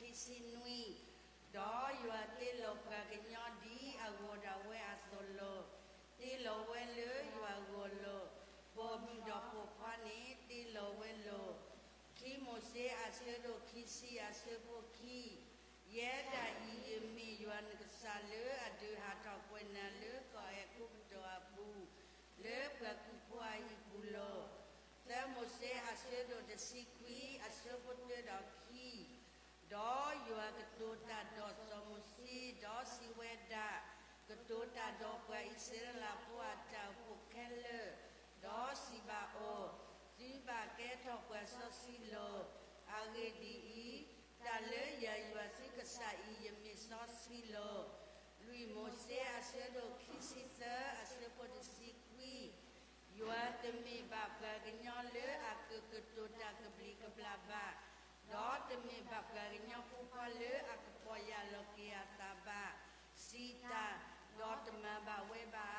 ခံဆံနွံ, ဒီးယွၤတ့လီၤပှၤကညီဒ်အဂီၤဒၣ်ဝဲအသိးလီၤ. တ့လီၤဝဲလၢယွၤအဂီၢ်လီၤ. ပိာ်မုၣ်ဒီးပိာ်ခွါန့ၣ်တ့လီၤဝဲလီၤ. ခံမိၤၡ့အဆၢဒိၣ်ခံဆံအဆၢဖိခံ, ယဲဒၣ်အံၤ ယမ့ၢ်ယွၤနကစၢ်လၢအဒုးဟးထီၣ်ကွံာ်နၤလၢကီၢ်အဲၤကူပတူးအပူၤ, လၢပှၤကုၢ်ဖိအဟံၣ်ပူၤလီၤ. သၢမိၤၡ့အဆၢဒိၣ်တဆံခွံအဆၢဖိတၢဒီးခံ, ဒီးယွၤကတိၤတၢ်ဒီးစီၤမိၤၡ့, ဒီးစံးဝဲဒၣ်, ကတိၤတၢ်ဒီးပှၤအံၣ်စရ့လးဖိအတၢ်အိၣ်ဖှိၣ်ခဲလၢာ်, ဒီးစံးဘၣ်အီၤ, သုဘၣ်ကဲထီၣ်ပှၤစီဆှံလီၤ. အဂ့ၢ်ဒ်အံၤ, တၢ်လၢယၤယွၤသုကစၢ်အံၤ ယမ့ၢ်စီဆှံလီၤ. လွံၢ်မိၤၡ့အဆၢဒိၣ်ခံဆံသၢအဆၢဖိတဆံခွံ, ယွၤတမ့ၢ်ဘၣ်ပှၤကညီလၢအကကတိၤတၢ်ကဘျံးကဘျၣ်ဘၣ်, ဒီးတမ့ၢ်ဘၣ်ပှၤကညီဖိခွါလၢအကပီၢ်ယၢ်လီၤက့ၤအသးဘၣ်. စံးတၢ်, ဒီးတမၤဘၣ်ဝဲဘၣ်ဧါ.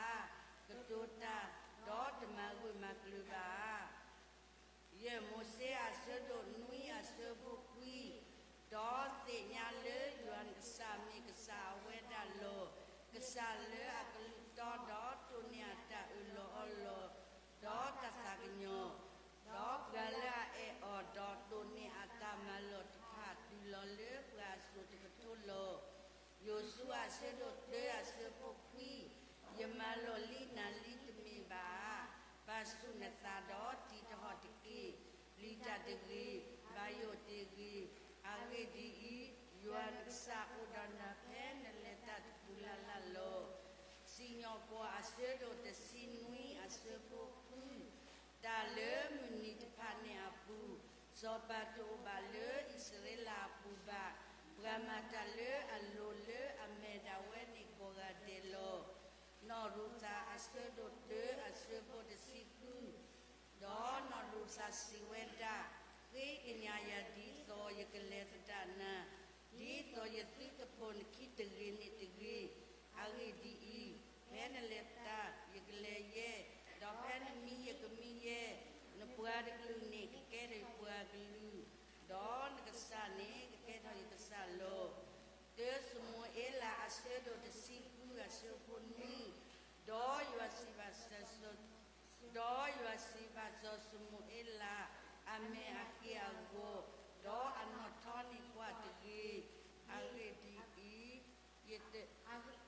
ကတိၤတၢ်, ဒီးတမၤဂၢၢ်မၤကျၢၤဘၣ်ဧါ. ယဲၢ်မိၤၡ့အဆၢဒိၣ်နွံအဆၢဖိခွံ, ဒီးသ့ၣ်ညါလၢယွၤနကစၢ်မ့ၢ်ကစၢ်အဝဲဒၣ်လီၤ. ကစၢ်လၢအကလုၢ်တီဒီးတိၢ်န့ၢ်အတၢ်အၢၣ်လီၤအီလီၤ, ဒီးတၢ်သးကညီၤ, ဒီးပှၤလၢအအဲၣ်အီၤဒီးတိၢ်န့ၢ်အတၢ်မၤလိာ်တဖၣ် တုၤလီၤလၢပှၤအစိၤတကထိလီၤ. ယိၤၡူအဆၢဒိၣ်တၢအဆၢဖိခွံ, ယမၤလိာ်လံနၤလံတမ့ၢ်ဘၣ်ဧါ. ပာ်ဆူၣ်နသးဒီးတံၤတဟီၣ်တက့ၢ်. ပျံၤတၢ်တဂ့ၤ, ဘၣ်ယိၣ်တဂ့ၤ. အဂ့ၢ်ဒ်အံၤ, ယွၤနကစၢ်အိၣ်ဒီးနၤဖဲနလဲၤတၢ်တပူၤလၢ်လၢ်လီၤ. စံၣ်ညီၣ်ကွီၢ်အဆၢဒိၣ်တဆံနွံအဆၢဖိဃု, တၢ်လၢမုၢ်နံၤတဖၣ်န့ၣ်အပူၤ, စီၤပၤတအိၣ်ဘၣ်လၢအံၣ်စရ့လးအပူၤဘၣ်. ပှၤမၤတၢ်လၢအလိၤလၢအမဲာ်ဒၣ်ဝဲန့ၣ်ကိးဂၤဒဲးလီၤ. နီၢ်ရူၤသးအဆၢဒိၣ်တၢအဆၢဖိတဆံဃု, ဒီးနီၢ်ရူၤသးစံးဝဲဒၣ်, ဃ့ကညးယၤဒ်သိးယကလဲၤသဒၣ်နၤ, ဒ်သိးယသုကပိာ်နခံတဂ့ၤန့ၣ်တဂ့ၤ. အဂ့ၢ်ဒ်အံၤ, ဖဲနလဲၤတၢ်ယကလဲၤယဲ, ဒီးဖဲနမံယကမံယဲ, နပှၤတကလုာ်န့ၣ်ကကဲထီၣ်ယပှၤကလုာ်, ဒီးနကစၢ်န့ၣ်ကကဲထီၣ်ယကစၢ်လီၤ. တၢစမူၤအ့လးအဆၢဒိၣ်တဆံဃုအဆၢဖိနွံ, ဒီးယွၤစံးဘၣ်စီၤ ဒီးယွၤစံးဘၣ်စီၤၡမူၤအ့လး, အမဲာ်အက့ၢ်အဂီၤ, ဒီးအနီၣ်ထီန့ၣ်ကွၢ်တဂ့ၤ. အဂ့ၢ်ဒ်အံၤ, ယ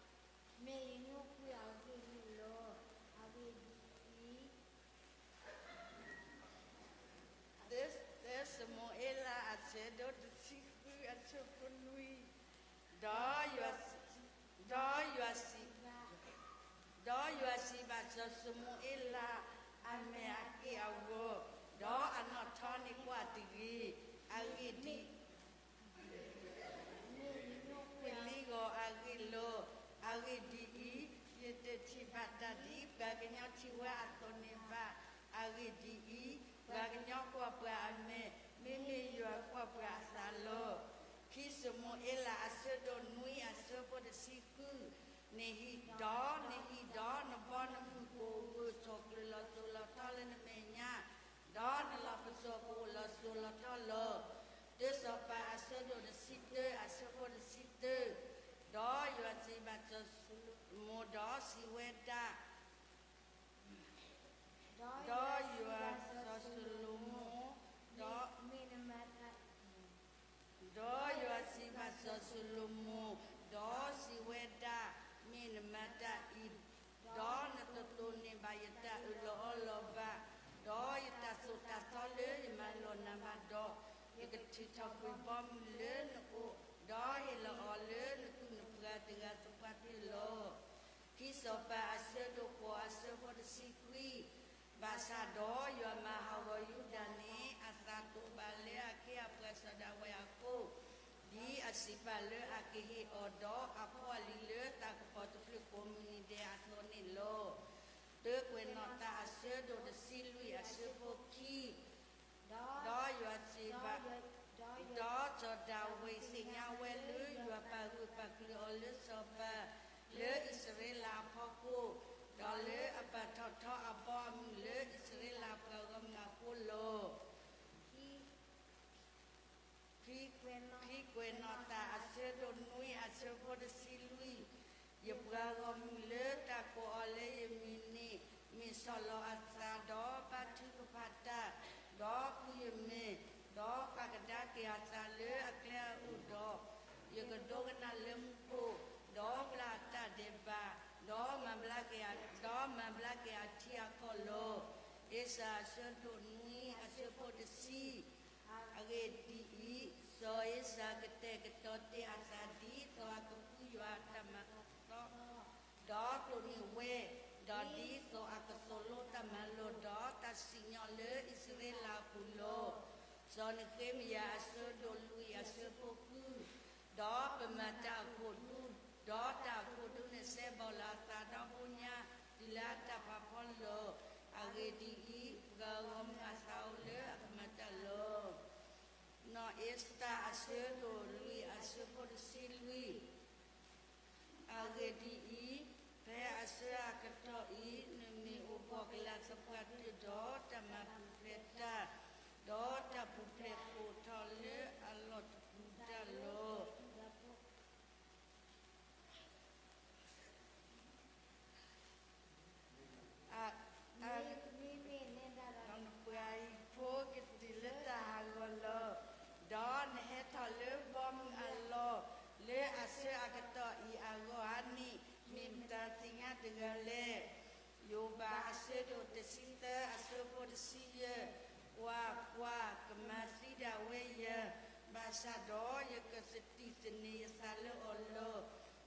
တ မ့ၢ်ယညိကွံာ်အဂ့ၢ်န့ၣ်လီၤ. အဂ့ၢ်ဒ်အံၤ, တၢစမူၤအ့လးအဆၢဒိၣ်တဆံဃုအဆၢဖိနွံ, ဒီးယွၤစံး, ဒီးယွၤစံး, ဒီးယွၤစံးဘၣ်စီၤၡမူၤအ့လး, အမဲာ်အက့ၢ်အဂီၤ, ဒီးအနီၣ်ထီန့ၣ်ကွၢ်တဂ့ၤ. အဂ့ၢ်ဒ် မ့ၢ်ယညိကွံာ်လံအဂ့ၢ်လီၤ. အဂ့ၢ်ဒ်အံၤ, ယတထံၣ်ဘၣ်တၢ်ဒ်ပှၤကညီထံၣ်ဝဲအသိးန့ၣ်ဘၣ်. အဂ့ၢ်ဒ်အံၤ, ပှၤကညီကွၢ်ပှၤအမဲာ်, မ့မ့ၢ်ယွၤကွၢ်ပှၤအသးလီၤ. ခံစမူၤအ့လးအဆၢဒိၣ်နွံအဆၢဖိတဆံဃု, နဟံၣ်ဒီး, နဟံၣ်ဒီးနဘီနမုၢ်ကအိၣ်ဂၢၢ်ဆိးကျၢၤလီၤစိၤလီၤထီလၢနမဲာ်ညါ, ဒီးနလီၢ်ပစိာ်ကအိၣ်လီၤစိၤလီၤထီလီၤ. တၢစီၤပၤအဆၢဒိၣ်တဆံတၢအဆၢဖိတဆံတၢ, ဒီးယွၤစံးဘၣ်စီၤၡလိၤမိၤဒီးစံးဝဲဒၣ်, ဒီးယွၤစီၤၡလိၤမိၤ, ဒီး ဒီးယွၤစံးဘၣ်စီၤၡလိၤမိၤ, ဒီးစံးဝဲဒၣ်, မ့ၢ်နမၤတၢ်အံၤ, ဒီးနတတိၢ်န့ၢ်ဘၣ်ယတၢ်အၢၣ်လီၤအီလီၤဘၣ်, ဒီးယတၢ်သိၣ်တၢ်သီလၢယမၤလိာ်နၤဘၣ်ဒီး, ယကထုးထီၣ်ကွံာ်ဘီမုၢ်လၢနအိၣ်, ဒီးဟ့ၣ်လီၤအီၤလၢနကုၢ်နပှၤတဂၤသပှၢ်တၢၢ်လီၤ. ခံစီၤပၤအဆၢဒိၣ်ဃိးအဆၢဖိတဆံခွံ, ဘၣ်ဆၣ်ဒီးယွၤမၤဟးဂီၤယူဒၤန့ၣ် အသးတအိၣ်ဘၣ်လၢအခ့အပှၤစီၤဒၤဝံးအဃိ, ဒ်အစံးပာ်လၢအကဟ့ၣ်အီၤဒီးအဖီအလံၤလၢတၢ်ကပီၤတဖျၢၣ်ကိးမုၢ်နံၤဒဲးအသိးန့ၣ်လီၤ. တၢကွဲးနီၣ်သးအဆၢဒိၣ်တဆံလွံၢ်အဆၢဖိခံ, ဒီးယွၤစံးဘၣ်, ဒီးစီၤဒၤဝံးသ့ၣ်ညါဝဲလၢယွၤပာ်ဂၢၢ်ပာ်ကျၢၤအီၤလၢစီၤပၤ လၢအံၣ်စရ့လးအဖီခိၣ်, ဒီးလၢအပာ်ထီၣ်ထီအဘီအမုၢ်လၢအံၣ်စရ့လးအပှၤဂီၢ်မုၢ်အဃိလီၤ. ခံ, ခံ, ခံကွဲးနီၣ် တဆံလွံၢ်, ယပှၤဂီၢ်မုၢ်လၢတၢ်ကိးအီၤလၢယမံၤန့ၣ် မ့ၢ်ဆီၣ်လီၤအသး, ဒီးဘါထုကဖၣ်တၢ်, ဒီးဃုယမဲာ်, ဒီးဃၣ်ကဒါက့ၤအသးလၢအကျဲအအိၣ်ဒီး, ယကဒိကနၣ်လၢမူခိၣ်, ဒီးဘျါအတၢ်ဒဲးဘး, ဒီးမၤဘျါက့ၤ, ဒီးမၤဘျါက့ၤအထံအကီၢ်လီၤ. အ့စၤ အဆၢဒိၣ်နွံ အဆၢဖိတဆံ အဂ့ၢ်ဒ်အံၤ, စီၤအ့စၤကတဲာ်ကတီၤတ့ၢ်အသးဒ်သိးအကဃုယွၤအတၢ်မၤအသီ, ဒီးတိၢ်န့ၢ်ဝဲ, ဒီးဒ်သိးအကသိၣ်လိတၢ်မၤလိာ်ဒီးတၢ်စံၣ်ညီၣ်လၢအံၣ်စရ့လးအပူၤလီၤ. စီၤနဃ့မယၤ အဆၢဒိၣ်လွံၢ် အဆၢဖိဃု, ဒီးပမၤတၢ်အခိၣ်ဒူ, ဒီးတၢ်အခိၣ်ဒူန့ၣ်စဲဘူးလီၤအသးဒီဘိညါ တုၤလၢအတၢ်ဖးဖီလီၤ. အဂ့ၢ်ဒ်အံၤ, ပှၤဂီၢ်မုၢ်အသးအိၣ်လၢအကမၤတၢ်လီၤ. နီၢ်အ့စတၢၣ် အဆၢဒိၣ်လွံၢ် အဆၢဖိတဆံလွံၢ်, အဂ့ၢ်ဒ်အံၤ, ဖဲအဆၢအကတီၢ်အံၤ နမ့ၢ်အိၣ်ဘှီၣ်ကလာ်သပှၢ်တၢၢ်ဒီးတၢ်မၤပူၤဖျဲးတၢ်, ဒီးတၢ်ပူၤဖျဲးပိာ်ထီၣ်လၢအလီၢ်တပူၤတၢ်လီၤ. အ, အ, နပှၤဟံၣ်ဖိကတုၤလၢတၢ်ဟးဂီၤလီၤ, ဒီးနဟဲထီၣ်လၢဘီမုၢ်အလီၢ်, လၢအဆၢအကတီၢ်အံၤအဂီၢ်ဧါန့ၣ် မ့ၢ်မတၤသ့ၣ်ညါတဂၤလဲၣ်. ယိၤဘး အဆၢဒိၣ်တဆံသၢ အဆၢဖိတဆံယဲၢ်, ကွၢ်ကွၢ်, ကမၤသံဒၣ်ဝဲယၤ, ဘၣ်ဆၣ်ဒီးယကသဒံၣ်သန့ၤယသးလၢအီၤလီၤ.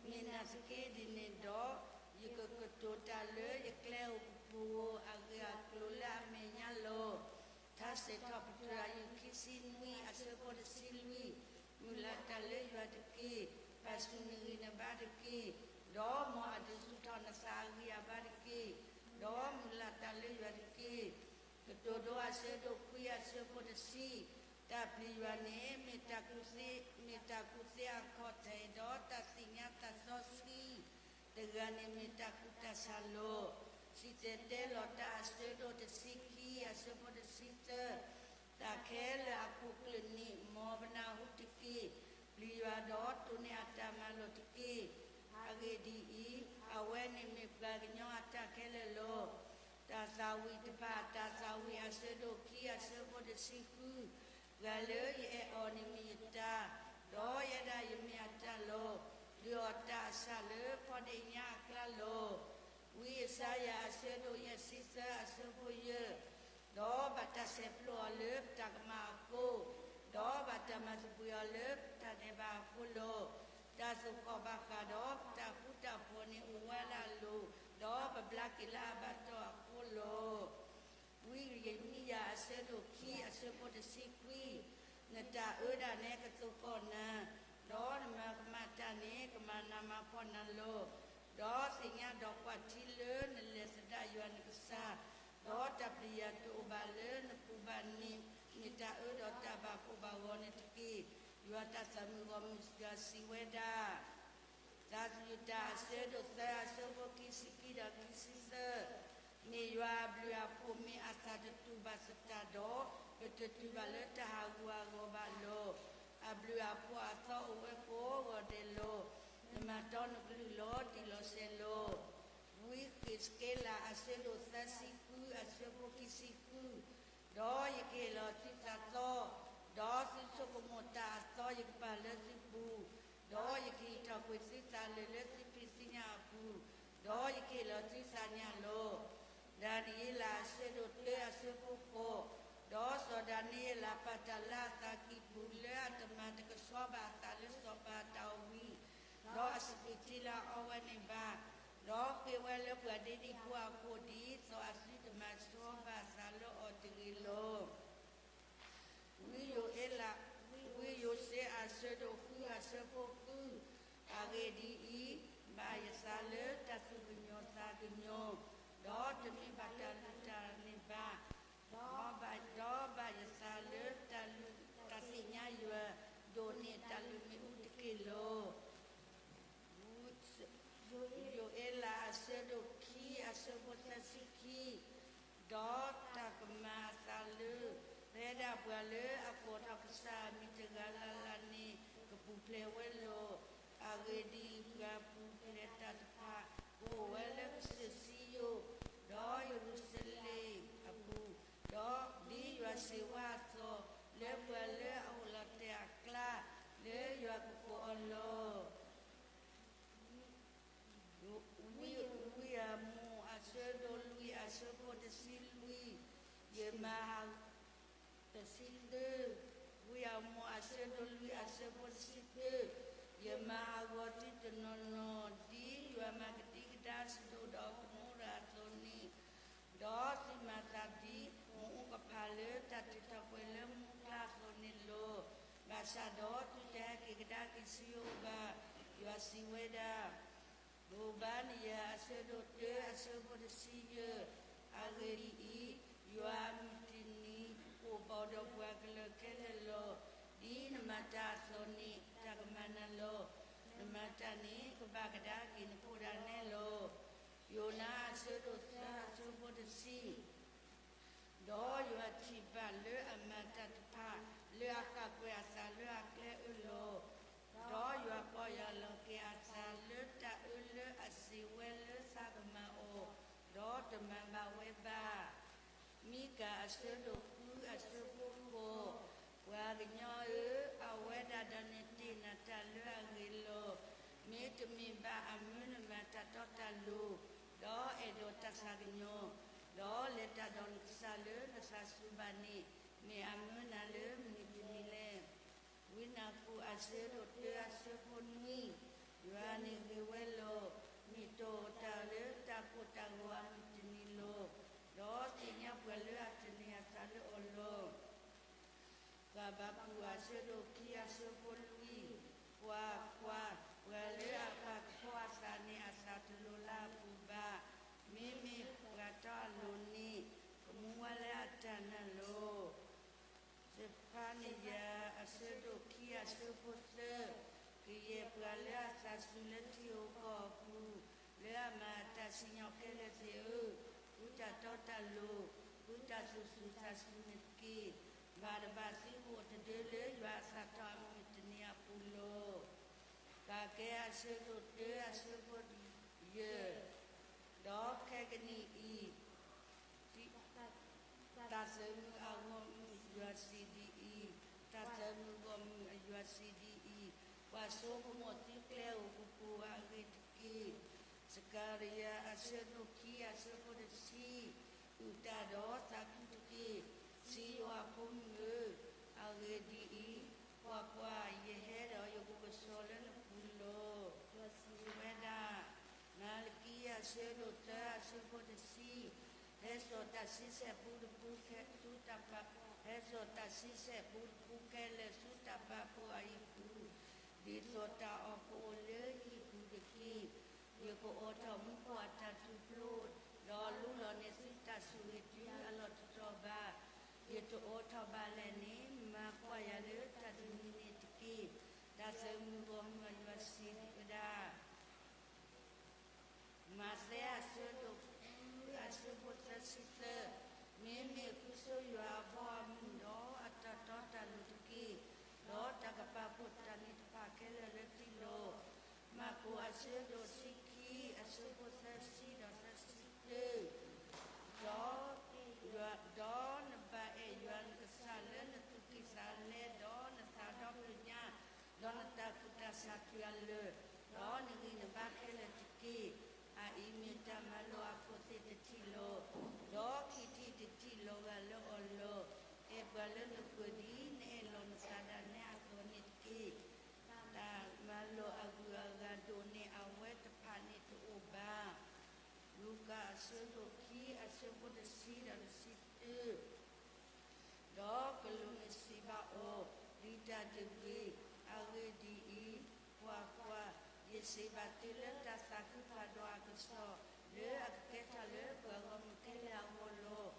မ့ၢ်နာ်သက့ဒ်န့ၣ်ဒီး, ယကကတိၤတၢ်လၢယကျဲဧိၤကပူၤဧိၤ အဂ့ၢ်အကျိၤလၢအမဲာ်ညါလီၤ. ထါစံးထီၣ်ပတြၢၤ အယုၢ်ခံဆံနွံ အဆၢဖိတဆံလွံၢ်, မုၢ်လၢ်တၢ်လၢယွၤတက့ၢ်. ပာ်ဆူၣ်နဂံၢ်နဘါတက့ၢ်. ဒီးမ်အဒုးဆူၣ်ထီၣ်နသးအဂံၢ်အဘါတက့ၢ်. ဒီးမုၢ်လၢ်တၢ်လၢယွၤတက့ၢ်. ကတိၤဒိ အဆၢဒိၣ်ခွံ အဆၢဖိတဆံ, တၢ်ပျံၤယွၤန့ၣ် မ့ၢ်တၢ်ကူၣ်သ့, မ့ၢ်တၢ်ကူၣ်သ့အခီၣ်ထံး, ဒီးတၢ်သ့ၣ်ညါတၢ်စီဆှံတဂၤန့ၣ် မ့ၢ်တၢ်ကူၣ်တၢ်ဆးလီၤ. စံၣ်တဲၤတဲလီၤတၢ် အဆၢဒိၣ်တဆံခံ အဆၢဖိတဆံသၢ, တၢ်ခဲလၢာ်အခိၣ်ကျၢၢ်န့ၣ် မ်ပနၢ်ဟူတက့ၢ်. ပျံၤယွၤဒီးတိၢ်န့ၢ်အတၢ်မၤလိာ်တက့ၢ်. အဂ့ၢ်ဒ်အံၤ, အဝဲန့ၣ်မ့ၢ်ပှၤကညီအတၢ်ခဲလၢာ်လီၤ. တၢ်သးဝံၣ်တဖၣ်, တၢ်သးဝံၣ် အဆၢဒိၣ်ခံ အဆၢဖိတဆံဃု, ပှၤလၢယအဲၣ်အီၤန့ၣ်မ့ၢ်ယတၢ်, ဒီးယဲဒၣ်ယမ့ၢ်အတၢ်လီၤ. ဒုးအီၣ်တၢ်အဆၣ်လၢဖီဒ့ၣ်ညါအကျါလီၤ. ဝံယၡါယၤ အဆၢဒိၣ်ယဲၢ်ဆံသၢ အဆၢဖိယဲၢ်, ဒီးဘၣ်တၢ်ဆဲးဖျိအီၤလၢပတၢ်ကမၣ်အဃိ, ဒီးဘၣ်တၢ်မၤသဘှံးအီၤလၢပတၢ်ဒဲးဘးအဃိလီၤ. တၢ်သိၣ်ဃီၣ်ဘၣ်ဃးဒီးပတၢ်ဃူတၢ်ဖိးန့ၣ်အိၣ်ဝဲဒၣ်အလိၤ, ဒီးပဘျါက့ၤလၢအဘၣ်တီၢ်အဃိလီၤ. ဝံယံးရမံယၤ အဆၢဒိၣ်ခံ အဆၢဖိတဆံခွံ, နတၢ်အၢဒၣ်နဲကသိၣ်ဃီၣ်နၤ, ဒီးနမၤကမၣ်တၢ်န့ၣ် ကမၤနးမၤဖှီၣ်နၤလီၤ. ဒီးသ့ၣ်ညါဒီးကွၢ်ထံလၢနလဲၤသဒၣ်ယွၤနကစၢ်, ဒီးတၢ်ပျံၤယွၤတအိၣ်ဘၣ်လၢနပူၤဘၣ်န့ၣ်, မ့ၢ်တၢ်အၢဒီးတၢ်ဘၣ်ကိၢ်ဘၣ်ဂီၤန့ၣ်တက့ၢ်. ယွၤတၢ်သးမုာ်ဂီၢ်မုၢ်စှၤစံးဝဲဒၣ် သးသယုၢ်တၢ် အဆၢဒိၣ်သၢ အဆၢဖိခံဆံခံဒီးခံဆံသၢ, မ့ၢ်ယွၤအဘျုးအဖှိၣ် မ့ၢ်အသးတတူာ်ဘၣ်သတးဒီး, ပတတုၤဘၣ်လၢတၢ်ဟးဂူာ်ဟးဂီၤဘၣ်လီၤ. အဘျုးအဖှိၣ်အသီအိၣ်ဝဲကိးဂီၤဒဲးလီၤ. နမၤတီနကလုၢ်လီၤတံၢ်လီၤဆဲးလီၤ. ဝံဃ့းစက့လး အဆၢဒိၣ်သၢဆံဃု အဆၢဖိခံဆံဃု, ဒီးယကဟ့ၣ်လီၤသုသးသီ, ဒီးသုဆိကမိၣ်တၢ်အသီယကပာ်လၢသုပူၤ, ဒီးယကဟံးထီၣ်ကွံာ်သုသးလၢာ်လၢသုဖံးသုညၣ်အပူၤ, ဒီးယကဟ့ၣ်လီၤသုသးညၣ်လီၤ. ဒၤနံးယ့လး အဆၢဒိၣ်တၢ အဆၢဖိဃိး, ဒီးစီၤဒၤနံးယ့လးပာ်တၢ်လၢအသးကံၢ်ပူၤ လၢအတမၤတကဆှီဘၣ်အသးလၢစီၤပၤအတၢ်အိၣ်ဝံၤ, ဒီးအစပံးထံလၢအအီဝဲန့ၣ်ဘၣ်, ဒီးဃ့ဝဲလၢပှၤဒ့ဒံၣ်ဖိအဃိ ဒ်သိးအသုတမၤဆှီဘၣ်အသးလၢအီၤတဂ့ၤလီၤ. ဝံယိၤအ့လး, ဝံယိၤစ့အဆၢဒိၣ်ဃု အဆၢဖိဃု, အဂ့ၢ်ဒ်အံၤ, ဘၣ်ယသးလၢတၢ်သူၣ်ကညီၤသးကညီၤ, ဒီးတမ့ၢ်ဘၣ်တၢ်လုၢ်တၢ်န့ၢ်ဘၣ်, ဒီးဘၣ်, ဒီးဘၣ်ယသးလၢတၢ်လုၢ်, တၢ်သ့ၣ်ညါယွၤ, ဒိးန့ၢ်တၢ်လုၢ်မ့ၣ်အူတက့ၢ်လီၤ. ယိၤအ့လး အဆၢဒိၣ်ခံ အဆၢဖိသၢဆံခံ, ဒီးတၢ်ကမၤအသးလၢ ဖဲဒၣ်ပှၤလၢအကိးထီၣ်ကစၢ်အမံၤတဂၤလၢ်လၢ်န့ၣ် ကပူၤဖျဲးဝဲလီၤ. အဂ့ၢ်ဒ်အံၤ, ပှၤပူၤဖျဲးတၢ်တဖၣ်ကအိၣ်ဝဲလၢကစၢၢ်စံယိၣ်, ဒီးယရူၤၡလ့ၣ်အပူၤ, ဒီးဒ်ယွၤစံးဝဲအသိး, လၢပှၤလၢအအိၣ်လီၤတဲာ်အကျါ, လၢယွၤကကိးအီၤလီၤ. ဝံ, ဝံအမိၢ်အဆၢဒိၣ်လွံၢ်အဆၢဖိတဆံလွံၢ်, ယမၤဟး တဆံသၢ, ဝံအမိၢ်အဆၢဒိၣ်လွံၢ်အဆၢဖိတဆံသၢ, ယမၤဟးဂီၤသုတနီၤနီၤ, ဒ်ယွၤမၤကဒံကဒါစဒိၣ်ဒီးကမိရၤအသိးန့ၣ်, ဒီးသုမၤသးဒ်မူးအူကဖးလၢတၢ်ထုးထီၣ်ပှဲၤလၢမူးကျါအသိးန့ၣ်လီၤ. ဘၣ်ဆၣ်ဒီးသုတဟဲက့ၤကဒါက့ၤစံယိၣ်ဘၣ်. ယွၤစံးဝဲဒၣ်, ရိဘါနယၤအဆၢဒိၣ်တၢအဆၢဖိတဆံယဲၢ်, အဂ့ၢ်ဒ်အံၤ, ယွၤအမုၢ်တနံၤကအိၣ်ဘၣ်ဒီးပှၤကလုာ်ခဲလၢာ်လီၤ. ဒ်နမၤတၢ်အသိးန့ၣ် တၢ်ကမၤနၤလီၤ. နမၤတၢ်န့ၣ် ကဘၣ်ကဒါက့ၤနဖိဒၣ်နဲလီၤ. ယိၤနါအဆၢဒိၣ်သၢအဆၢဖိတဆံ ဒီးယွၤထံၣ်ဘၣ်လၢအမၤတၢ်တဖၣ် လၢအဃၣ်ကွဲၤအသးလၢအကျဲအၢလီၤ. ဒီးယွၤပီၢ်ယၢ်လီၤက့ၤအသးလၢတၢ်အၢလၢအစံးဝဲလၢသးကမၤအီၤ, ဒီးတမၤဘၣ်ဝဲဘၣ်. မံကၤအဆၢဒိၣ်ဃုအဆၢဖိဃိး, ပှၤကညီဧၢ, အဝဲဒၣ်ဒီးန့ၣ် တ့ၢ်နၤတၢ်လၢအဂ့ၤလီၤ. မ့တမ့ၢ်ဘၣ်အမၢနမၤတၢ်တီတၢ်လိၤ, ဒီးအဲၣ်ဒိးတၢ်သးကညီၤ, ဒီးလဲၤတၢ်ဒီးနကစၢ်လၢနသးစူၤဘၣ်န့ၣ်, မ့ၢ်အမၢနၤလၢမုၢ်တနံၤလဲၣ်. ဝံနၤကူာ်အဆၢဒိၣ်တၢအဆၢဖိနွံ, ယွၤန့ၣ်ဂ့ၤဝဲလီၤ. မ့ၢ်တအိၣ်တၢ်လၢတၢ်ကိၢ်တၢ်ဂီၤအမုၢ်တနံၤလီၤ. ဒီးသ့ၣ်ညါပှၤလၢအသန့ၤအသးလၢအီၤလီၤ. ဃဘးကူာ်အဆၢဒိၣ်ခံအဆၢဖိလွံၢ်, ကွၢ်ကွၢ်, ပှၤလၢအပာ်ကဖၢအသးန့ၣ် အသးတလိၤလၢအပူၤဘၣ်. မ့မ့ၢ်ပှၤတီအလိၤန့ၣ် ကမူဝဲလၢအတၢ်နာ်လီၤ. စဖါနယၤအဆၢဒိၣ်ခံအဆၢဖိသၢ, ကယဲၢ်ပှၤလၢအသးစူၤလၢထံဧိၤကီၢ်အပူၤ, လၢအမၤအတၢ်စံၣ်ညီၣ်ခဲလၢာ်သ့ၣ်ဧၢ, ဃုတၢ်တီတၢ်လိၤ, ဃုတၢ်သူၣ်စူၤသးစူၤန့ၣ်တက့ၢ်. ဘၣ်တဘၣ်သုကအိၣ်တဒၢလၢယွၤအသးထီၣ်အမုၢ်တနံၤအပူၤလီၤ. ကၤကဲအဆၢဒိၣ်တၢအဆၢဖိယဲၢ်, ဒီးခဲကနံၣ်အံၤ တၢ်သၢမုၢ်အဂီၢ်မုၢ်ယွၤစံးဒ်အံၤ, တၢ်သၢမုၢ်ဂီၢ်မုၢ်အယွၤစံးဒ်အံၤ, ပှၤဆိကမိၣ်သုကျဲဧိၤကပူၤအဂ့ၢ်တက့ၢ်. စကၤရယၤအဆၢဒိၣ်ခံအဆၢဖိတဆံ, အုၣ်တၢ်ဒီးသးခုတက့ၢ်. စံယိၣ်အဖိမုၣ်ဧၢ, အဂ့ၢ်ဒ်အံၤ, ကွၢ်ကွၢ်, ယဟဲဒီးယကအိၣ်ကဆိးလၢနပူၤလီၤ. ယွၤစံးဝဲဒၣ်, မၤလကံအဆၢဒိၣ်သၢအဆၢဖိတဆံ, ဟဲစိာ်တၢ်ဆံဆဲၣ်ပူတပူဆူတၢ်ပာ်, ဟဲစိာ်တၢ်ဆံဆဲၣ်ပူတပူခဲလၢာ်ဆူတၢ်ပာ်ဖှိၣ်အဟံၣ်ပူၤ, ဒ်သိးတၢ်အီၣ်ကအိၣ်လၢဟံၣ်ပူၤတက့ၢ်. ယကအိးထီၣ်မူခိၣ်အတၢ်ထူၣ်ဖျိ, ဒီးလူလီၤန့ၢ်သုတၢ်ဆိၣ်ဂ့ၤတုၤအလီၢ်တတီၤဘၣ်. ယတအိးထီၣ်ဘၣ်လဲၣ်န့ၣ်, မၤကွၢ်ယၤလၢတၢ်တမံၤန့ၣ်တက့ၢ်. တၢ်သၢမုၢ်ဂီၢ်မုၢ်အယွၤစံးဝဲဒၣ် မးသဲအဆၢဒိၣ်ဃုအဆၢဖိသၢဆံသၢ, မ့မ့ၢ်ဃုဆိယွၤအဘီအမုၢ်ဒီးအတၢ်တီတၢ်လိၤတက့ၢ်, ဒီးတၢ်ကပာ်ဖှိၣ်တၢ်န့ၣ်တဖၣ်ခဲလၢာ်လၢသုလီၤ. မၢ်ကူးအဆၢဒိၣ်တဆံခံအဆၢဖိသၢဆံဒီးသၢဆံတၢ, ဒီး ဒီးနဘၣ်အဲၣ်ယွၤနကစၢ်လၢနသူၣ်ကံၢ်သးလဲ, ဒီးနသးဒီဖျၢၣ်ညါ, ဒီးနတၢ်ကူၣ်တၢ်ဆးတုၤအလၢာ်, ဒီးနဂံၢ်နဘါခဲလၢာ်တက့ၢ်. အအံၤမ့ၢ်တၢ်မၤလိာ်အခိၣ်သ့ၣ်တထံၣ်လီၤ. ဒီးခံထံၣ်တထံၣ်လီၤဂာ်လၢအီၤလီၤ. အဲၣ်ပှၤလၢနဃၢၤဒ်နအဲၣ်လီၤနသးဒၣ်နဲအသိးန့ၣ်တက့ၢ်. တၢ်မၤလိာ်အဂုၤအဂၤဒိၣ်န့ၢ်အဝဲတဖၣ်န့ၣ်တအိၣ်ဘၣ်. လူၤကၣ်အဆၢဒိၣ်ခံအဆၢဖိတဆံဒီးတဆံတၢ, ဒီးကလူးန့ၣ်စံးဘၣ်အီၤ, ဒုးတၢ်တဂ့ၤ. အဂ့ၢ်ဒ်အံၤ, ကွၢ်ကွၢ်, ယစံးဘၣ်သုလၢတၢ်သးခုဖးဒိၣ်အကစီၣ်, လၢအကကဲထီၣ်လၢပှၤဂီၢ်မုၢ်ခဲလၢာ်အဂီၢ်လီၤ.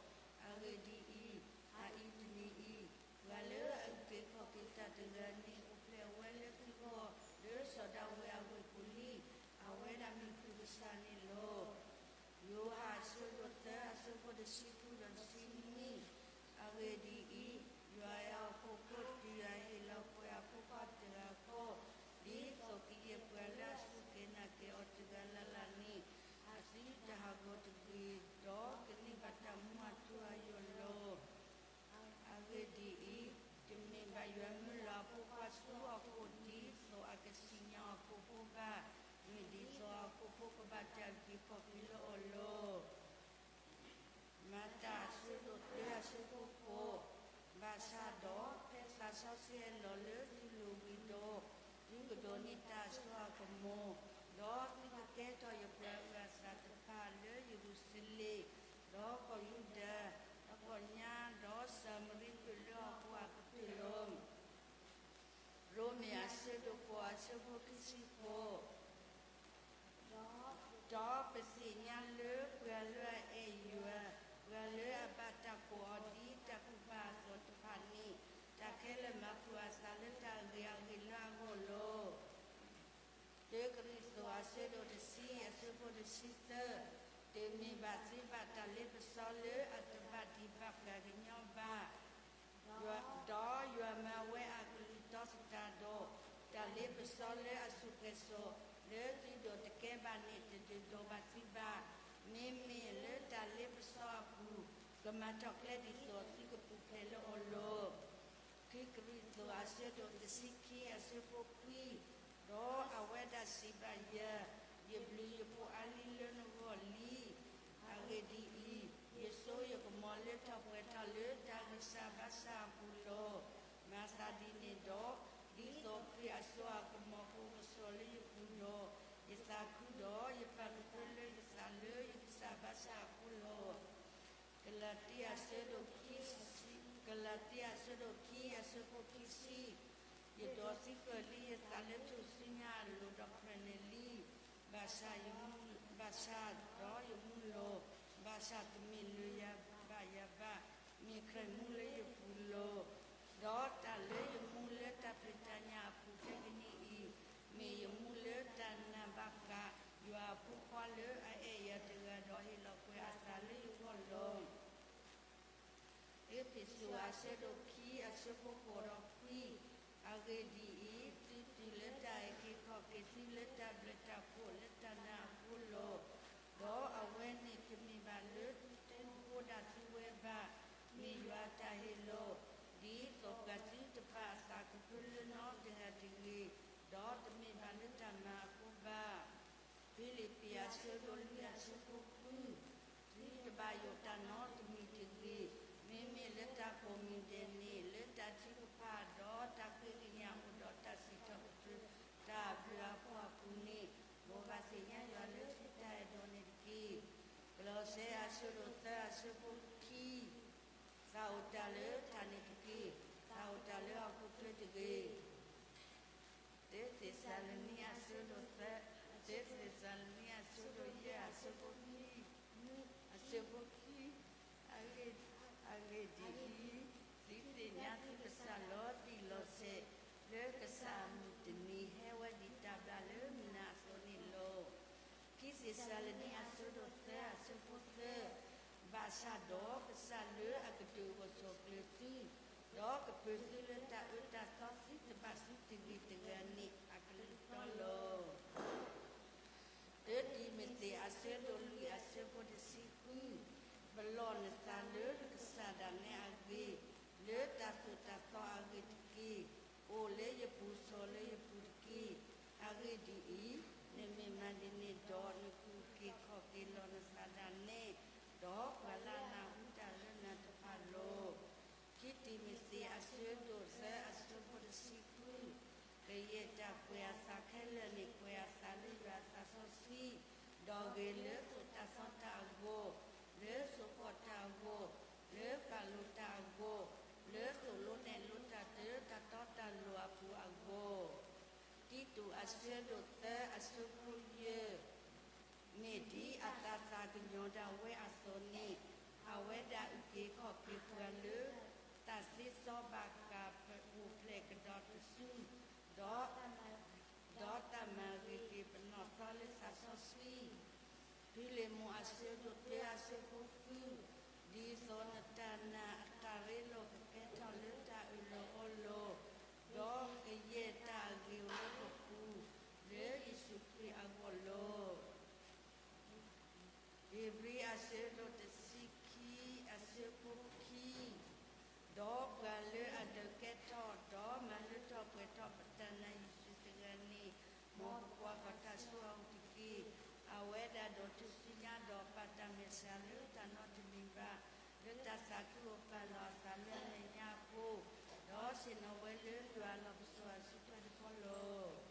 အဂ့ၢ်ဒ်အံၤ, အအံၤတနံၤအံၤ, ပှၤလၢအအုၣ်က့ၤခီၣ်က့ၤတၢ်တဂၤန့ၣ် အိၣ်ဖျဲၣ်ဝဲလၢသုဂီၢ်, လၢစီၤဒၤဝံးအဝ့ၢ်ပူၤလံ. အဝဲဒၣ်မ့ၢ်ပှၤကစၢ်န့ၣ်လီၤ. ယိၤဟၣ်အဆၢဒိၣ်သၢအဆၢဖိတဆံဃုဒီးတဆံနွံ, အဂ့ၢ်ဒ်အံၤ, ယွၤအဲၣ်ဟီၣ်ခိၣ်ဖိတုၤအဟ့ၣ်လီၤပှဲၤအဖိခွါတဂၤဃီ, ဒ်သိးကယဲၢ်ပှၤ ဒီးကန့ၢ်ဘၣ်တၢ်မူအထူအယိာ်လီၤ. အဂ့ၢ်ဒ်အံၤ, တမ့ၢ်ဘၣ်ယွၤမၢလီၤအဖိခွါဆူဟီၣ်ခိၣ်ဒ်သိးအကစံၣ်ညီၣ်အခိၣ်ဖိဘၣ်, မ့ၢ်ဒ်သိးဟီၣ်ခိၣ်ဖိကဘၣ်တၢ်အုၣ်က့ၤခီၣ်က့ၤလၢအီၤလီၤ. မၤတၢ်အဆၢဒိၣ်သၢအဆၢဖိဃိး, ဘၣ်ဆၣ်ဒီးဖဲသးစီဆှံဟဲလီၤလၢသုလိၤဝံၤဒီး, သုကဒိးန့ၢ်တၢ်စိအကမီၤ, ဒီးသုကကဲထီၣ်ယပှၤဂၤအသးတဖၣ်လၢယရူၤၡလ့ၣ်, ဒီးကီၢ်ယူဒၤ, ဒီးကီၢ်ညါ, ဒီးစၤမရံပူၤလၢဟီၣ်ခိၣ်အကတၢၢ်လီၤ. ရိမ့ၤအဆၢဒိၣ်ဃိးအဆၢဖိခံဆံဃိး ဒီးပသ့ၣ်ညါလၢပှၤလၢအအဲၣ်ယွၤ, ပှၤလၢအဘၣ်တၢ်ကိးအီၤဒ်တၢ်ကူၣ်ဘၣ်အသိးတဖၣ်န့ၣ်, တၢ်ခဲလၢာ်မၤပူၤအသးလၢတၢ်ဂ့ၤအဂ့ၢ်လၢအဂီၢ်လီၤ. တၢကရံၣ်သူးအဆၢဒိၣ်တဆံအဆၢဖိတဆံသၢ, တမ့ၢ်ဘၣ်သ့ဘၣ်တၢ်လ့ပစီလၢအတဘၣ်ဒံးဘၣ်ပှၤကညီဘၣ် ဒီးယွၤမၤဝဲအကလုၢ်တီသတးဒီး, တၢ်လ့ပစီလၢအစူၢ်ကဲၤစိာ်လၢသုဒိးတကဲဘၣ်န့ၣ် တဒုးဒိးဘၣ်သုဘၣ်. မ့မ့ၢ်လၢတၢ်လ့ပစီအပူၤ, ကမၤထီၣ်ကျဲဒ်သိးသုကပူၤဖျဲးလၢအီၤလီၤ. ခံကရံၣ်သူးအဆၢဒိၣ်တဆံခံအဆၢဖိခွံ, ဒီးအဝဲဒၣ်စံးဘၣ်ယၤ, ယဘျုးယဖှိၣ်အါလံလၢနဂီၢ်လံ. အဂ့ၢ်ဒ်အံၤ, ယစိယကမီၤလၢထီၣ်ပှဲၤထီၣ်လၢတၢ်ဂံၢ်စၢ်ဘါစၢ်အပူၤလီၤ. မၤသးဒ်န့ၣ်ဒီး, ဒ်သိးခရံာ်အစိအကမီၤကအိၣ်ကဆိးလၢယပူၤဒီး, ယသးခုဒီးယပာ်ကဖၢလၢယသးလၢယဂံၢ်စၢ်ဘါစၢ်အဃိလီၤ. ကလၤတံအဆၢဒိၣ်ခံ, ကလၤတံအဆၢဒိၣ်ခံအဆၢဖိခံဆံ, ယဒိးသံကွၢ်လံယသးလၢထူၣ်စုညါအလိၤဒီးကြၢးန့ၣ်လံ. ဘၣ်ဆၣ်, ဘၣ်ဆၣ်ဒီးယမူလီၤ, ဘၣ်ဆၣ်တမ့ၢ်လၢယဘၣ်ယၤဘၣ်, မ့ၢ်ခရံာ်မူလၢယပူၤလီၤ. ဒီးတၢ်လၢယမူလၢတၢ်ဖံးတၢ်ညၣ်အပူၤခဲကနံၣ်အံၤ, မ့ၢ်ယမူလၢတၢ်နာ်ဘၣ်ဃးယွၤအဖိခွါလၢအအဲၣ်ယၤတဂၤဒီးဟ့ၣ်လီၤကွံာ်အသးလၢယဂီၢ်လီၤ. အ့းဖ့းစူးအဆၢဒိၣ်ခံအဆၢဖိဃိးဒီးခွံ, အဂ့ၢ်ဒ်အံၤ, သုတုၤလၢတၢ်အုၣ်က့ၤခီၣ်က့ၤသုလၢတၢ်ဘျုးတၢ်ဖှိၣ်လၢတၢ်နာ်အဃိလီၤ. ဒီးအဝဲန့ၣ်တမ့ၢ်ဘၣ်လၢသုတဲမူဖိဒၣ်သုဝဲဘၣ်, မ့ၢ်ယွၤအတၢ်ဟ့ၣ်လီၤ, ဒ်သိးပှၤသုတပာ်အသးကဖၢလၢနီတဂၤတဂ့ၤ, ဒီးတမ့ၢ်ဘၣ်လၢတၢ်မၤအဃိဘၣ်. ဖံလံးပံးအဆၢဒိၣ်လွံၢ်အဆၢဖိဃု, သုတဘၣ်ယိးတၢ်နီတမံၤတဂ့ၤ, မ့မ့ၢ်လၢတၢ်ကိးမံၤဒဲးန့ၣ်, လၢတၢ်ထုကဖၣ်ဒီးတၢ်ဃ့ကညးအိၣ်ဒီးတၢ်စံးထီၣ်ပတြၢၤတၢ်အဘျုးအဖှိၣ်အပူၤန့ၣ်, မ်ပဘၣ်သ့ၣ်ညါယွၤလၢသုတၢ်အဲၣ်ဒိးန့ၣ်တက့ၢ်. ကလီးစဲအဆၢဒိၣ်သၢအဆၢဖိခံ, သးအိၣ်တၢ်လၢတၢ်န့ၣ်တက့ၢ်, သးအိၣ်တၢ်လၢဟီၣ်ခိၣ်ချၢတဂ့ၤ. တၢသ့းစၤလနံအဆၢဒိၣ်သၢ, တၢသ့းစၤလနံအဆၢဒိၣ်ယဲၢ်အဆၢဖိခံ, အဆၢဖိခံ, အဂ့ၢ်ဒ်အံၤ, သုသ့ၣ်ညါသုကစၢ်လီၤတံၢ်လီၤဆဲး, လၢကစၢ်အမုၢ်တနံၤဟဲဝဲဒ်တၢ်ဘျၣ်လၢမုၢ်နၤအသိးန့ၣ်လီၤ. ခံသ့းစၤလနံအဆၢဒိၣ်သၢအဆၢဖိသၢ, ဘၣ်ဆၣ်ဒီးကစၢ်လၢအကဒုးအိၣ်ဆိးကျၢၤသု, ဒီးကပၢၤသုလၢတၢ်အၢတၢ်သီသုတဘၣ်သုတဂ့ၤတဂၤန့ၣ်အကလုၢ်တီလီၤ. တၢတံၤမသ့းအဆၢဒိၣ်လွံၢ်အဆၢဖိတဆံဃု, ပလီၢ်နသးလၢကစၢ်ဒၣ်နဲအဂ့ၢ်, လၢတၢ်သိၣ်တၢ်သီအဂ့ၢ်တက့ၢ်. အိၣ်လၢယပူၤဆိးလၢယပူၤတက့ၢ်. အဂ့ၢ်ဒ်အံၤ, နမ့ၢ်မၤဒ်န့ၣ်ဒီး နကအုၣ်က့ၤခီၣ်က့ၤလီၤနသးဒၣ်နဲ, ဒီးပှၤလၢအနၢ်ဟူတၢ်လၢနၤတဖၣ်လီၤ. ခံတံၤမသ့းအဆၢဒိၣ်သၢအဆၢဖိတဆံဃု, ကယဲၢ်တၢ်ကွဲးအသးခဲလၢာ်န့ၣ် ကွဲးအသးလၢယွၤအသးစီဆှံ, ဒီးဂ့ၤလၢသိၣ်တၢ်သီတၢ်အဂီၢ်, လၢသိၣ်ဃီၣ်တၢ်အဂီၢ်, လၢပာ်လိၤတၢ်အဂီၢ်, လၢသိၣ်လိနဲၣ်လိတၢ်တၢ်တီတၢ်လိၤအပူၤအဂီၢ်. တံတူးအဆၢဒိၣ်သၢအဆၢဖိယဲၢ်, မ့ၢ်ဒ်အသးသးကညီၤဒၣ်ဝဲအသိးန့ၣ်, အဝဲဒၣ်အုၣ်က့ၤခီၣ်က့ၤပှၤလၢ တၢ်သ့စီဘၣ်ဃးပအိၣ်ဖျဲၣ်ကဒီးတစု, ဒီး ဒီးတၢ်မၤဂ့ၤက့ၤပနီၢ်သီလၢသးစီဆှံ. ဖံလ့ၣ်မိၤအဆၢဒိၣ်တၢအဆၢဖိဃု, ဒ်သိးနတၢ်နာ်အတၢ်ရ့လိာ်ကကဲထီၣ်လၢတၢ်အၢၣ်လီၤအီလီၤ, ဒီးကယဲၢ်တၢ်အဂ့ၤအိၣ်လၢပပူၤ, လၢယ့ၣ်ၡူးခရံာ်အဂီၢ်လီၤ. ဧ့ၤဘြံၤ မ်ပကွၢ်ဃီၤတၢ်ဆိၣ်ဂ့ၤအအိၣ်တက့ၢ်. အဝဲဒၣ်ဒိးထူၣ်စုညါဒီးပာ်တၢ်မဲာ်ဆှးလၢတၢ်နီတမံၤဘၣ်, လၢတၢ်သးခုအိၣ်ပာ်လီၤအသးလၢအမဲာ်ညါအဃိ, ဒီးဆ့ၣ်နီၤဝဲလၢယွၤလီၢ်ပစိာ်အစုထွဲတခီလီၤ.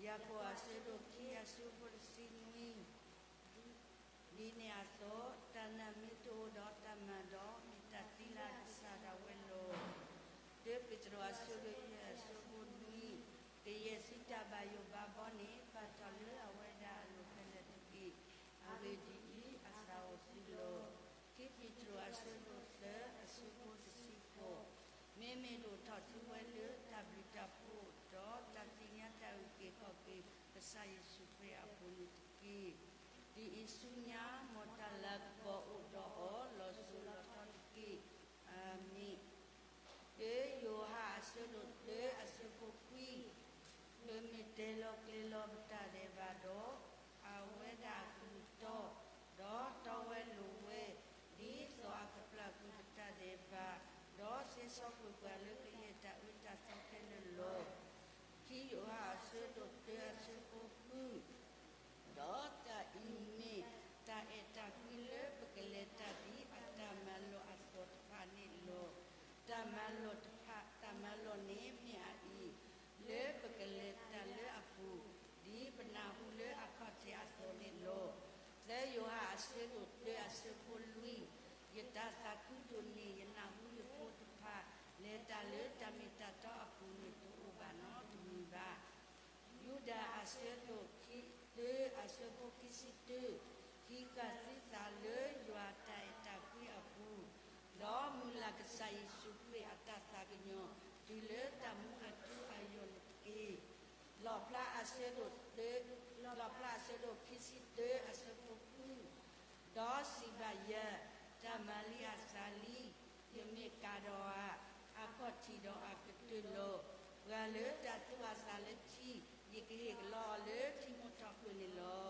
ယၤကိာ်အဆၢဒိၣ်ခံအဆၢဖိတဆံနွံ ဒ်န့ၣ်အသိး, တၢ်နာ်မ့ၢ်တအိၣ်ဒီးတၢ်မၤဒီး, မ့ၢ်တၢ်သံလၢအကစၢ်ဒၣ်ဝဲလီၤ. တၢပ့းတရူးအဆၢဒိၣ်ယဲၢ်အဆၢဖိနွံ, ကယဲၢ်ဆံတၢ်ဘၣ်ယိၣ်ဘၣ်ဘီန့ၣ်, ပာ်ထီၣ်လၢအဝဲဒၣ်အလိၤဖဲလဲၣ်တက့ၢ်. အဂ့ၢ်ဒ်အံၤ, အသးအိၣ်သုလီၤ. ခံပ့းတရူးအဆၢဒိၣ်သၢ အဆၢဖိတဆံဃိး, မ့မ့ၢ်ဒိၣ်ထီၣ်သုဝဲလၢတၢ်ဘျုးတၢ်ဖှိၣ်, ဒီးတၢ်သ့ၣ်ညါတၢ်အုၣ်က့ၤခီၣ်က့ၤကစၢ်ယ့ၣ်ၡူးခရံာ်အပူၤန့ၣ်တက့ၢ်. ဒ်အံၤဆူညါ, မ်တၢ်လၤကပီၤအိၣ်ဒီးအီၤလီၤစိၤလီၤထီတက့ၢ်. အၤမ့ၣ်. တၢယိၤဟၣ်အဆၢဒိၣ်တၢ အဆၢဖိခွံ, ပမ့ၢ်တဲလီၤကျဲၤလီၤပတၢ်ဒဲးဘးဒီး, အဝဲဒၣ်အကလုၢ်တီ, ဒီးတီဝဲလိၤဝဲ, ဒ်သိးအကပျၢ်ကွံာ်ပတၢ်ဒဲးဘး, ဒီးသ့စီကွံာ်ပှၤလၢကယဲၢ်တၢ်အၢတၢ်သီခဲလၢာ်လီၤ. ခံယိၤဟၣ်အဆၢဒိၣ်တၢ အဆၢဖိဃု, ဒီးတၢ်အံၤမ့ၢ်တၢ်အဲၣ်တၢ်ကွံလၢပကလဲၤတၢ်ဒ်အတၢ်မၤလိာ်အသိးတဖၣ်န့ၣ်လီၤ. တၢ်မၤလိာ်တဖၣ်, တၢ်မၤလိာ်န့ၣ်မ့ၢ်အအံၤ, လၢပကလဲၤတၢ်လၢအပူၤ, ဒ်ပနၢ်ဟူလၢအခီၣ်ထံးအသိးန့ၣ်လီၤ. သၢယိၤဟၣ်အဆၢဒိၣ်တၢ အဆၢဖိလွံၢ်, ယတၢ်သးခုဒိၣ်န့ၢ် ယနၢ်ဟူယဖိတဖၣ် လဲၤတၢ်လၢတၢ်မ့ၢ်တၢ်တီအပူၤန့ၣ် တအိၣ်ဘၣ်နီတမံၤဘၣ်. ယူဒၤအဆၢဒိၣ်ခံ, တၢ အဆၢဖိခံဆံတၢ, ဟံးဃာ်သုသးလၢယွၤတၢ်အဲၣ်တၢ်ကွံအပူၤ, ဒီးမုၢ်လၢ်ကစၢ်ယ့ၣ်ၡူးခရံာ်အတၢ်သးကညီၤ တုၤလၢတၢ်မူအထူအယိာ်န့ၣ်တက့ၢ်. လီၣ်ဖျါအဆၢဒိၣ်တၢ, လီၣ်ဖျါအဆၢဒိၣ်ခံဆံတၢ အဆၢဖိဃု, ဒီးစံးဘၣ်ယၤ, တၢ်မၤလံအသးလံ, ယမ့ၢ်ကၤဒီးအ, အခီၣ်ထံးဒီးအကတၢၢ်လီၤ. ပှၤလၢတၢ်သူအသးလၢထံ, ယကဟ့ၣ်ကလီအီၤလၢထံမိၢ်ထီၣ်ဃၢၤန့ၣ်လီၤ.